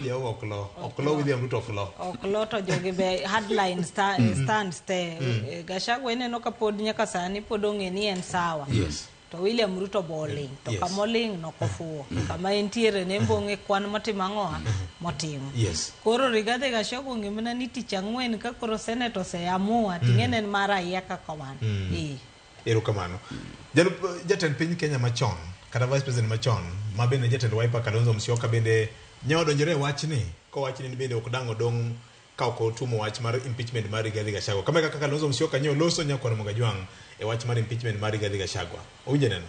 Jehova ok lo. Ok lo William Ruto ok lo. Ok lo to jogi be hardline stands te. Gachagua ineno ka pod nyaka sani pod ong'e ni en sawa. Yes. To William Ruto bo oling'. To kama oling' no ok ofuwo. Kama entiere ne embe ong'e kwan motimo ang'owa? Motimo. Yes. Koro Rigathi Gachagua ong'e mana ni tich ang'wen ka koro Senate oseamua ting'e ni en mar raia kaka wan. Ee. Erokamano. Jalup jatend piny Kenya machon kata vice president machon ma bende jatend Wiper Kalonzo Musyoka bende ne odonjore e wachni kowacho ni en bende ok dang' odong' ka ok otuomo wach mar impeachment mar Rigathi Gachagua. Kama e kaka Kalonzo Musyoka nyo oloso nyakwar Ramogi Ajwang' e wach mar impeachment mar Rigathi Gachagua. Owinjo neno.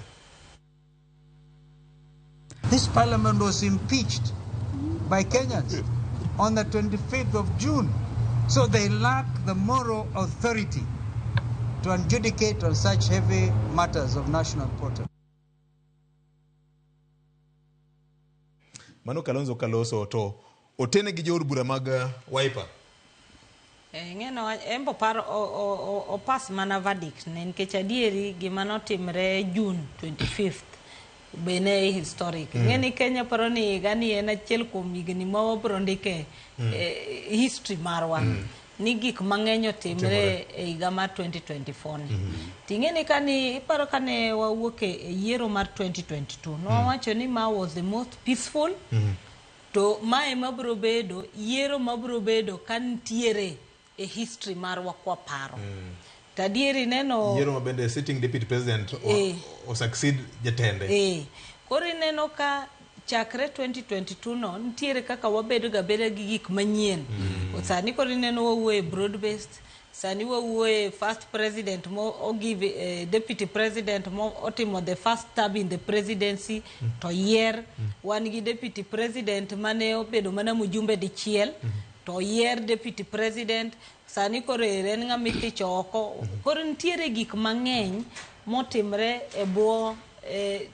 This parliament was impeached by Kenyans on the 25th of June. So they lack the moral authority to adjudicate on such heavy matters of national importance. Mano Kalonzo kaloso to otene gi jood bura mag Wiper. Eh, ing'eno en be oparo o pass mana verdict ne nikech adieri gima notimre June 25th be ne historic. Ing'e ni Kenya paro ni higa ni en achiel kuom higni ma wabro ndike history marwa. Ni gik mang'eny otimre e higa mar 2024 ni. Ting'e ni kani iparo kane wawuok e yiero mar 2022 nwawacho ni ma was the most peaceful To ma ema biro bedo yiero ma biro bedo ka nitiere e history marwa kwaparo. To adieri ineno... Yiero ma bende sitting deputy president o, o succeed jatende. Koro ineno ka chakre 2022 no nitiere kaka wabedo ga beda gi gik manyien. Sani koro ineno wawuoyo e broad based, Sani wawuoye first president mo ogive deputy president mo otimo the first term in the presidency to yier. Wan gi deputy president mane obedo mana mjumbe dichiel to oyier deputy president. Sani koro ere en ng'ama ithicho oko. Koro nitiere gik mang'eny motimre e bwo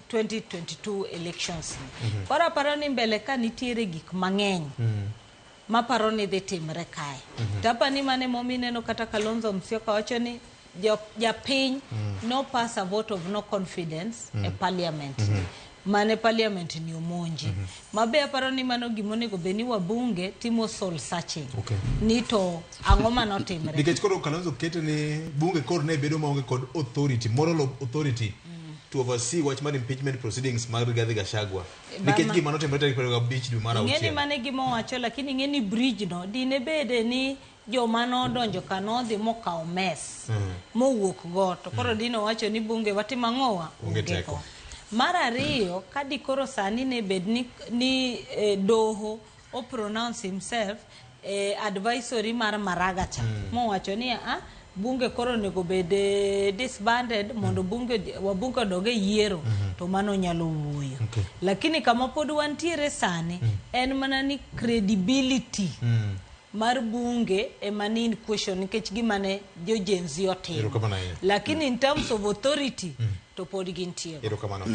2022 elections ni. Koro aparo ni mbele ka nitiere gik mang'eny. Maparo ni dhi timre kae. To aparo ni mano emomiyo ineno kata Kalonzo Musyoka wacho ni japiny no pass a vote of no confidence e parliament ni. Mane parliament ni omonji. Ma be aparo ni mano gima onego bed ni wabunge timo soul searching. Ni to ang'o mane otimre. Nikech koro Kalonzo kete ni bunge koro ne bedo maonge kod authority, moral authority to oversee wach mar impeachment proceedings mag Rigathi Gachagua. Nikech gima notimore tarik 25 dwe mar Ing'eni auchiel. mano e gima owacho lakini ing'eni bridge no dine bede ni joma nodonjo ka nodhi mokawo mess mowuok go to koro dine owacho ni bunge watimo ang'owa Onge teko. go. Mar ariyo ka dikoro sani ne bed ni doho o pronounce himself e advisory mar Maraga cha mowacho ni a bunge koro onego bed disbanded mondo bunge wabunge odog e yiero to mano nyalo wuoyo. Lakini kama pod wantiere sani en mana ni credibility mar bunge ema ni in question nikech gima ne jo Gen Z otimo. Erokamano ahinya. Lakini in terms of authority to pod gintie. Erokamano.